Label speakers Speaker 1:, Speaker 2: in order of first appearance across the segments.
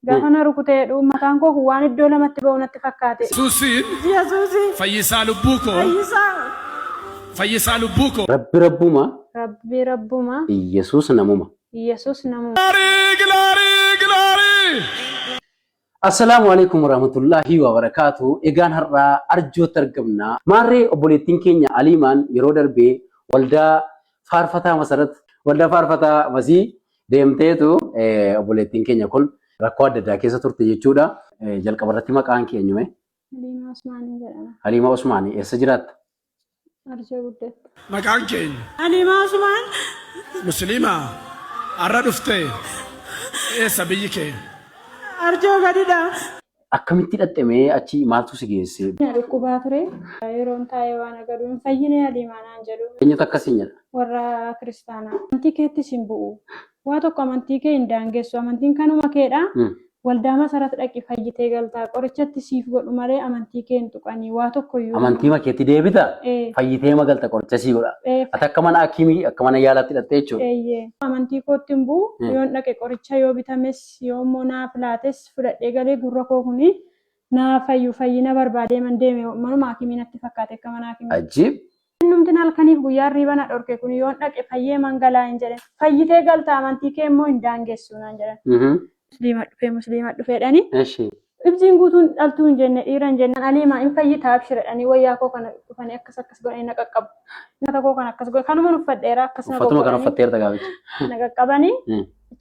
Speaker 1: Gaafa na rukutee jedhu mataan koo kun waan iddoo lamatti ba'u natti fakkaate.
Speaker 2: Yesuusiin
Speaker 1: Yesuusi
Speaker 2: fayyisaa lubbuu koo,
Speaker 1: fayyisaa.
Speaker 2: Fayyisaa lubbuu koo.
Speaker 3: Rabbi Rabbuma.
Speaker 1: Rabbi Rabbuma.
Speaker 3: Iyyesuus namuma.
Speaker 1: Iyyesuus namuma.
Speaker 2: Glory, glory, glory.
Speaker 3: Assalaamu alaikum warahmatullaahi wabarakaatu. Egaan har'aa Arjootti argamna. Maarree obboleettiin keenya Aliimaan yeroo darbee waldaa faarfataa Masarat, waldaa faarfataa Masii deemteetu obboleettiin keenya kun rakkoo adda addaa keessa turte jechuudha. Jalqaba irratti maqaan kee eenyume?
Speaker 1: Haliimaa Usmaanii jedhama.
Speaker 3: Haliimaa Usmaanii eessa jiraatta?
Speaker 1: Arjoo guddatte.
Speaker 2: Maqaan keenya?
Speaker 1: Haliimaa Usmaan.
Speaker 2: Musliima har'a dhufte eessa biyyi kee?
Speaker 1: Arjoo gadidha.
Speaker 3: Akkamitti dhaqxe mee achi maaltu si geesse?
Speaker 1: Na dhukkubaa ture. Yeroon taa'ee waan agaruu hin fayyine Haliimaa naan jedhu.
Speaker 3: Eenyutu akkas siin jedha?
Speaker 1: Warra kiristaanaa. Amantii keetti sin bu'u. Waa tokko amantii kee hin daangessu. Amantiin kanuma keedha. Waldaa Masarat dhaqi fayyitee galta. Qoricha itti siif godhu malee amantii kee hin tuqanii. Waa tokko iyyuu.
Speaker 3: Amantiima keetti deebita?
Speaker 1: Ee.
Speaker 3: Fayyiteema galta qoricha sii godha.
Speaker 1: Ee.
Speaker 3: Ati akka mana hakimii akka mana yaalaatti dhaqxee jechuudha.
Speaker 1: Eeyyee. Amantii kootti hin bu'u. Yoon dhaqe qoricha yoo bitames yoo immoo naaf laates fudhadhee galee gurra koo kuni naa fayyu fayyina barbaadee man deeme manuma hakimii natti fakkaate akka mana hakimii.
Speaker 3: Ajiib!
Speaker 1: Innumtin halkaniif guyyaa hirriiba na dhorke kun yoon dhaqe fayyee man galaa hin jedhen. Fayyitee galta amantii kee immoo hin daangessu naan jedhan. Musliima dhufee musliima dhufee jedhanii. Ibsiin guutuun dhaltuu hin jenne dhiira hin jenne Aliimaa hin fayyita abshir jedhanii wayyaa koo kana dhufanii akkas akkas godhanii na qaqqabu. Nyaata koo kana akkas godhe kanuman uffadheera akkas na
Speaker 3: Uffatuma kana
Speaker 1: goggodhanii
Speaker 3: uffatteerta gaaficha.
Speaker 1: na qaqqabanii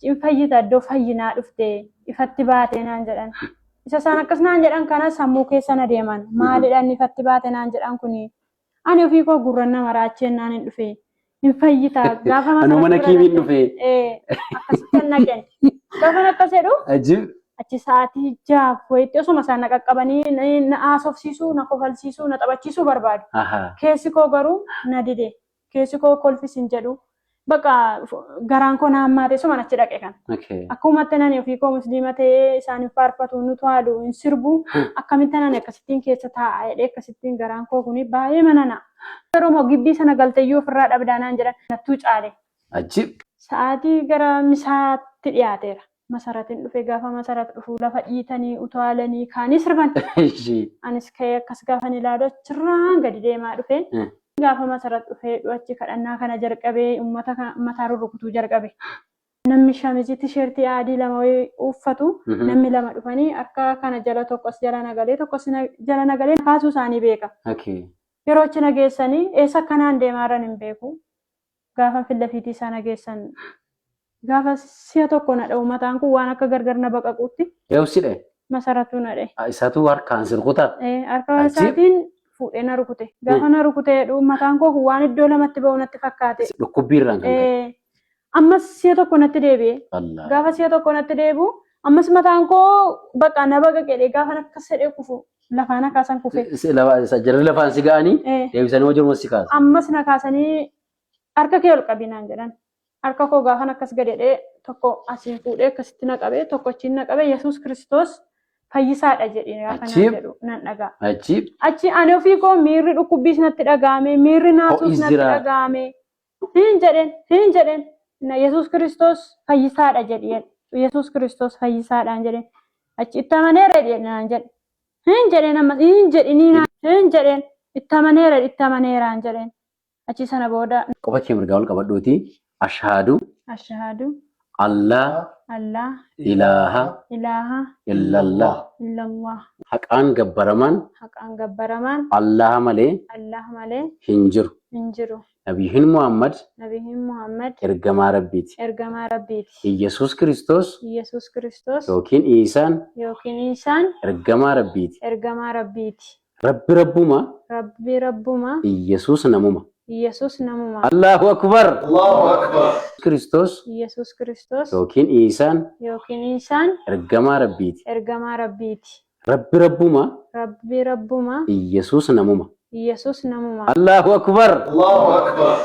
Speaker 1: hin fayyita iddoo fayyinaa dhufte ifatti baatee naan jedhan. Isa isaan akkas naan jedhan kana sammuu keessa na deeman. Maalidha inni ifatti baate naan jedhan kuni. Ani ofii koo gurran nama raacheen naan hin dhufe. Hin fayyita gaafa
Speaker 3: Anuu
Speaker 1: Masarat
Speaker 3: mana
Speaker 1: bira
Speaker 3: kiimiin
Speaker 1: dhaqe.
Speaker 3: dhufe.
Speaker 1: Ee, akkasitti hin naqen. Gaafa akkas jedhu
Speaker 3: Ajiib.
Speaker 1: achi sa'aatii 6 wayitti osuma isaan na qaqqabanii na haasofsiisuu, na kofalsiisuu, na taphachiisuu barbaadu. Keessi koo garuu na dide. Keessi koo kolfis hin jedhu. Bakka garaan koo na hammaate suman achi dhaqe kan. Akkumatti nani ofii koo musliima ta'ee isaan hin faarfatu, nu to'adu, hin sirbu. Akkamitti nani akkasittiin keessa taa'a jedhee akkasittiin garaan koo kuni baay'ee manana. Yeroo moo gibbii sana galteeyyuu ofirraa dhabdaa naan jedhan nattuu caale.
Speaker 3: Ajib.
Speaker 1: Sa'aatii gara misaatti dhiyaateera. Masaratin dhufe gaafa Masarat dhufu lafa dhiitanii utaalanii kaanii sirban. Anis ka'ee akkas gaafan ilaalu achirraan gadi deemaa dhufe. Gaafa Masarat dhufee achi kadhannaa kana jalqabee uummata mataa rurrukutuu jalqabe. Namni shamizii tisheertii adii lama wayii uffatu namni lama dhufanii harka kana jala tokko as jala nagalee tokko as jala nagalee kaasuu isaanii beeka. Yeroo achi na geessanii eessa akkanaan deemaa jiran hin beeku. Gaafa fillafiitii isaa na geessan gaafa si'a tokko na dha'u mataan kun waan akka gargar na baqaquutti.
Speaker 3: Eewu si dha'e?
Speaker 1: Masaratuu na dha'e.
Speaker 3: Isatu harkaan si rukuta?
Speaker 1: Ee, harka isaatiin fuudhee na rukute. Gaafa na rukute jedhu mataan koo kun waan iddoo lamatti ba'u natti fakkaate.
Speaker 3: Dhukkubbii irraan kan ka'e.
Speaker 1: Ee, ammas si'a tokko natti deebi'e.
Speaker 3: Allah.
Speaker 1: Gaafa si'a tokko natti deebi'u ammas mataan koo baqa na baqaqe gaafa akkas jedhee kufu lafaa na kaasan kufe.
Speaker 3: Jarri lafaan si ga'anii deebisanii hojii si kaasan.
Speaker 1: Ammas na kaasanii harka kee ol qabi naan jedhan. Harka koo gaafan akkas gad jedhee tokko asiin fuudhee akkasitti na qabee tokko achiin na qabee Yesuus Kiristoos fayyisaadha jedhee gaafa naan jedhu nan dhaga'a.
Speaker 3: Achiib.
Speaker 1: Achi ani ofii koo miirri dhukkubbiis natti dhaga'ame miirri naasuus
Speaker 3: Ho'is
Speaker 1: natti
Speaker 3: jira.
Speaker 1: dhaga'ame. Hin jedheen hin jedheen na Yesuus Kiristoos fayyisaadha jedhi jedhe. Yesuus Kiristoos fayyisaadhaan jedheen. Achi itti amaneera jedhe naan jedhe. Hin jedheen ammas hin jedhinii naan hin jedheen itti amaneera itti amaneeraan jedheen. Achi sana booda.
Speaker 3: Qofa kee mirgaa ol qabadhuuti ashaadu.
Speaker 1: Ashaadu.
Speaker 3: Allaa.
Speaker 1: Allaa.
Speaker 3: Ilaaha.
Speaker 1: Ilaaha.
Speaker 3: Illallah.
Speaker 1: Illallah.
Speaker 3: Haqaan gabbaramaan.
Speaker 1: Haqaan gabbaramaan.
Speaker 3: Allaha malee.
Speaker 1: Allaha malee.
Speaker 3: Hin jiru.
Speaker 1: Hin jiru.
Speaker 3: Nabiyyiin Muhammad.
Speaker 1: Nabiyyiin Muhammad.
Speaker 3: Ergamaa Rabbiiti.
Speaker 1: Ergamaa Rabbiiti.
Speaker 3: Iyyasuus Kiristoos.
Speaker 1: Iyyasuus Kiristoos.
Speaker 3: Yookiin Iisaan.
Speaker 1: Yookiin Iisaan.
Speaker 3: Ergamaa Rabbiiti.
Speaker 1: Ergamaa Rabbiiti.
Speaker 3: Rabbi Rabbuma.
Speaker 1: Rabbi Rabbuma.
Speaker 3: Iyyasuus namuma.
Speaker 1: Iyyasuus namuma.
Speaker 3: Allahu Akbar.
Speaker 4: Allahu Akbar.
Speaker 3: Kiristoos.
Speaker 1: Iyyasuus Kiristoos.
Speaker 3: Yookiin Iisaan.
Speaker 1: Yookiin Iisaan.
Speaker 3: Ergamaa Rabbiiti.
Speaker 1: Ergamaa Rabbiiti.
Speaker 3: Rabbi Rabbuma.
Speaker 1: Rabbi Rabbuma.
Speaker 3: Iyyasuus namuma.
Speaker 1: Iyyasuus namuma.
Speaker 3: Allahu Akbar.
Speaker 4: Allahu Akbar.